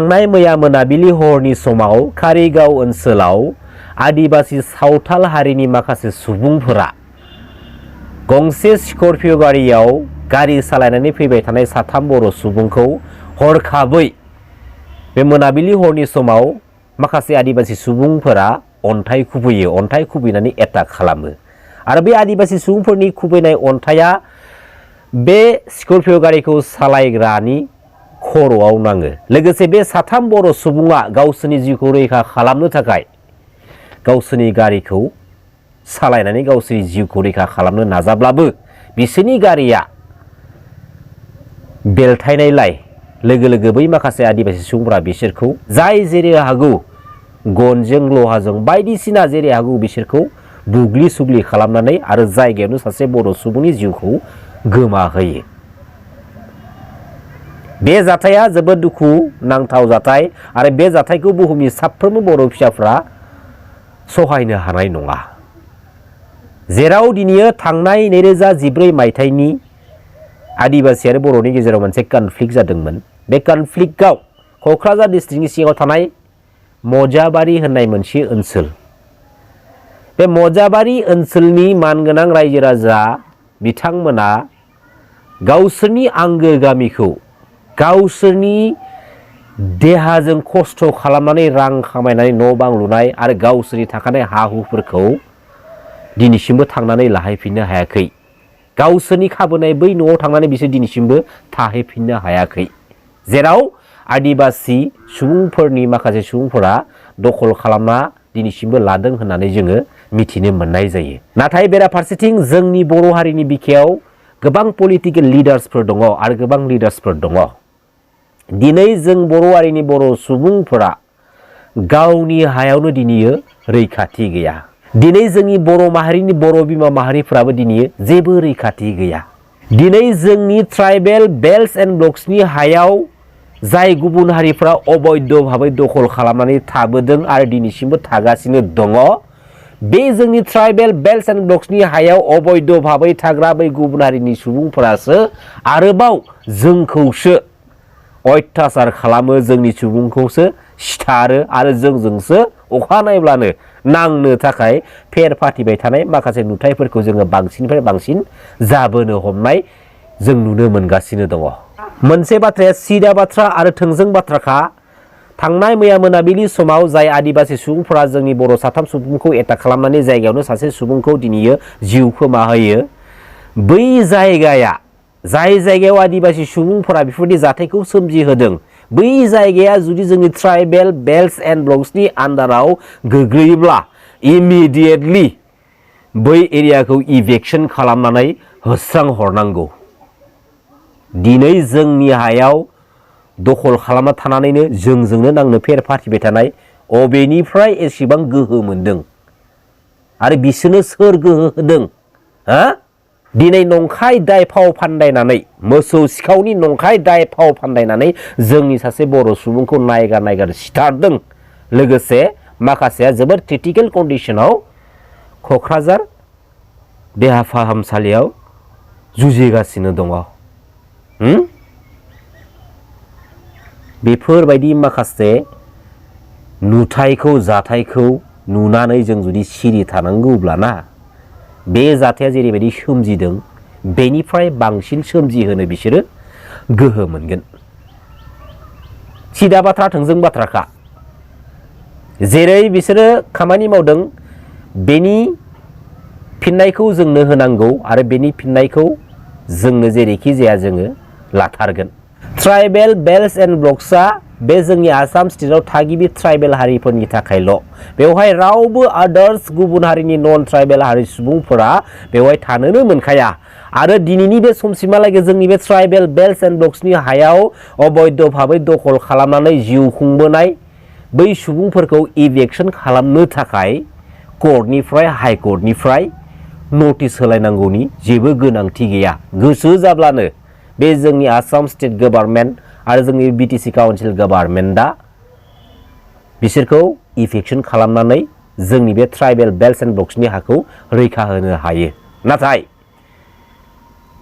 थांनाय मैया मोनाबिलि हरनि समाव कारिगाव ओनसोलाव आदिबासी सावथाल हारिनि माखासे सुबुंफोरा गंसे स्कर्पिय' गारियाव गारि सालायनानै फैबाय थानाय साथाम बर' सुबुंखौ हरखाबै बे मोनाबिलि हरनि समाव माखासे आदिबासी सुबुंफोरा अन्थाइ खुबैयो, अन्थाइ खुबैनानै एटाक खालामो आरो बे आदिबासी सुबुंफोरनि खुबैनाय अन्थाइया बे स्कर्पिय' गारिखौ सालायग्रानि खर'आव नाङो। लोगोसे बे साथाम बर' सुबुङा गावसोरनि जिउखौ रैखा खालामनो थाखाय गावसोरनि गारिखौ सालायनानै गावसोरनि जिउखौ रैखा खालामनो नाजाब्लाबो बिसोरनि गारिया बेलथायनायलाय लोगो लोगो बै माखासे आदिबासी सुबुंफोरा बिसोरखौ जाय जेरै हागौ गनजों लहाजों बायदिसिना जेरै हागौ बिसोरखौ बुग्लि सुग्लि खालामनानै आरो जायगायावनो सासे बर' सुबुंनि जिउखौ गोमाहोयो। बे जाथाया जोबोद दुखु नांथाव जाथाय आरो बे जाथायखौ बुहुमनि साफ्रोमबो बर' फिसाफ्रा सहायनो हानाय नङा। जेराव दिनैयो थांनाय 2014 मायथाइनि आदिबासी आरो बर'नि गेजेराव मोनसे कनफ्लिक्ट जादोंमोन। बे कनफ्लिक्टआव क'क्राझार डिस्ट्रिक्टनि सिङाव थानाय मजाबारि होननाय मोनसे ओनसोल, बे मजाबारि ओनसोलनि मानगोनां रायजो राजा बिथांमोना गावसोरनि आंगो गामिखौ गावसोरनि देहाजों खस्थ' खालामनानै रां खामायनानै न' बां लुनाय आरो गावसोरनि थाखानाय हा हुफोरखौ दिनैसिमबो थांनानै लाहैफिननो हायाखै। गावसोरनि खाबोनाय बै न'आव थांनानै बिसोर दिनैसिमबो थाहैफिननो हायाखै। जेराव आदिबासी सुबुंफोरनि माखासे सुबुंफोरा दखल खालामना दिनैसिमबो लादों होननानै जोङो मिथिनो मोननाय जायो। नाथाय बेराफारसेथिं जोंनि बर' हारिनि बिखायाव गोबां पलिटिकेल लिडार्सफोर दङ आरो गोबां लिडार्सफोर दङ। दिनै जों बर' हारिनि बर' सुबुंफोरा गावनि हायावनो दिनैयो रैखाथि गैया। दिनै जोंनि बर' माहारिनि बर' बिमा माहारिफ्राबो दिनै जेबो रैखाथि गैया। दिनै जोंनि ट्राइबेल बेल्ट एन्ड ब्लक्सनि हायाव जाय गुबुन हारिफ्रा अबैध भाबै दखल खालामनानै थाबोदों आरो दिनैसिमबो थागासिनो दङ, बे जोंनि ट्राइबेल बेल्ट एन्ड ब्लक्सनि हायाव अबैध भाबै थाग्रा बै गुबुन हारिनि सुबुंफोरासो आरोबाव जोंखौसो अयथासार खालामो, जोंनि सुबुंखौसो सिथारो आरो जोंजोंसो अखा नायब्लानो नांनो थाखाय फेर फाथिबाय थानाय माखासे नुथायफोरखौ जोङो बांसिननिफ्राय बांसिन जाबोनो हमनाय जों नुनो मोनगासिनो दङ। मोनसे बाथ्राया सिदा बाथ्रा आरो थोंजों बाथ्राखा। थांनाय मैया मोनाबिलि समाव जाय आदिबासी सुबुंफोरा जोंनि बर' साथाम सुबुंखौ एटाक खालामनानै जायगायावनो सासे सुबुंखौ दिनैयो जिउ खोमाहोयो, बै जायगाया जाय जायगायाव आदिबासी सुबुंफोरा बेफोरबायदि जाथायखौ सोमजिहोदों, बै जायगाया जुदि जोंनि ट्राइबेल बेल्ट एन्ड ब्लक्सनि आन्डाराव गोग्लैयोब्ला इमिडियेटलि बै एरियाखौ इभेक्सन खालामनानै होस्रां हरनांगौ। दिनै जोंनि हायाव दखल खालामना थानानैनो जोंजोंनो नांनो फेर फाथिबाय थानाय अबेनिफ्राय एसेबां गोहो मोनदों आरो बिसोरनो सोर गोहो होदों? दिनै नंखाय दाय फाव फान्दायनानै, मोसौ सिखावनि नंखाय दाय फाव फान्दायनानै जोंनि सासे बर' सुबुंखौ नायगार नायगार सिथारदों। लोगोसे माखासेया जोबोद क्रिटिकेल कन्डिशनाव क'क्राझार देहा फाहामसालियाव जुजिगासिनो दङ। बेफोरबायदि माखासे नुथायखौ जाथायखौ नुनानै जों जुदि सिरि थानांगौब्लाना बे जाथाया जेरैबायदि सोमजिदों बेनिफ्राय बांसिन सोमजिहोनो बिसोरो गोहो मोनगोन। सिदा बाथ्रा थोंजों बाथ्राखा। जेरै बिसोरो खामानि मावदों बेनि फिननायखौ जोंनो होनांगौ आरो बेनि फिननायखौ जोंनो जेरैखि जाया जोङो लाथारगोन। ट्राइबेल बेल्ट एन्ड ब्लक्सआ बे जोंनि आसाम स्टेटआव थागिबि ट्राइबेल हारिफोरनि थाखायल'। बेवहाय रावबो आदार्स गुबुन हारिनि नन ट्राइबेल हारि सुबुंफोरा बेवहाय थानोनो मोनखाया आरो दिनैनि बे समसिमहालागै जोंनि बे ट्राइबेल बेल्ट एन्ड ब्लक्सनि हायाव अबैध भाबै दखल खालामनानै जिउ खुंबोनाय बै सुबुंफोरखौ इभेक्सन खालामनो थाखाय कर्टनिफ्राय हाइकर्टनिफ्राय नटिस होलायनांगौनि जेबो गोनांथि गैया। गोसो जाब्लानो बे जोंनि आसाम स्टेट गभर्नमेन्ट आरो जोंनि बिटिसि काउन्सिल गभर्नमेन्टआ बिसोरखौ इभेक्सन खालामनानै जोंनि बे ट्राइबेल बेल्ट एन्ड ब्लक्सनि हाखौ रैखा होनो हायो। नाथाय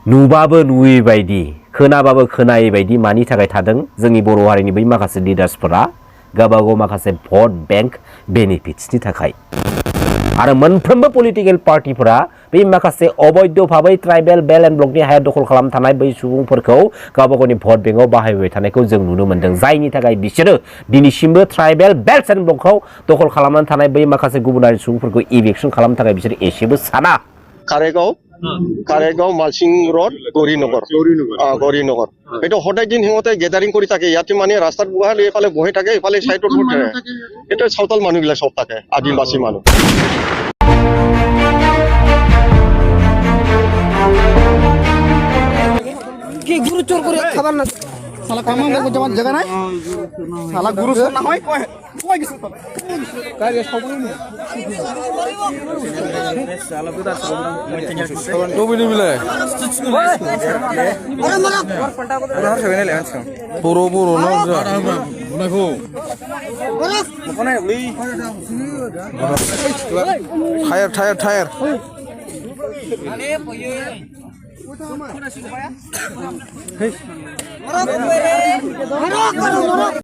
नुबाबो नुयै बायदि, खोनाबाबो खोनायै बायदि मानि थाखाय थादों जोंनि बर' हारिनि बै माखासे लिडार्सफोरा गावबागाव माखासे भट बैंक बेनिफिट्सनि थाखाय आरो मोनफ्रोमबो पलिटिकेल पार्टिफोरा बै माखासे अबैध भाबै ट्राइबेल बेल्ट एन्ड ब्लकनि हाया दखल खालामना थानाय बै सुबुंफोरखौ गावबागावनि भट बेंकआव बाहायबाय थानायखौ जों नुनो मोन्दों जायनि थाखाय बिसोरो दिनैसिमबो ट्राइबेल बेल्ट एन्ड ब्लकखौ दखल खालामनानै थानाय बै माखासे गुबुनारि सुबुंफोरखौ इभिक्सन खालामनो थाखाय बिसोर एसेबो साना কাৰেগাঁও মালচিং ৰোড গৌৰীনগৰ এইটো সদায় দিন সিহঁতে গেদাৰিং কৰি থাকে ইয়াতে মানে ৰাস্তাত বহালে এইফালে বহি থাকে এইফালে চাইডত থাকে এইটো চাওতাল মানুহবিলাক চব থাকে আদিবাসী মানুহ কি গুরু চোর করে খাবার না শালা কামাং লাগবে জমা জায়গা নাই শালা গুরু চোর না হয় কয় কয় কিছু তো কারে সবই না শালা বুদা তো বিনি মিলে আরে মালা পাল্টা করে আর সবে নেলে আচ্ছা পুরো পুরো না দেখো কোনে লই টায়ার আরে পয়ে কোনা সিধা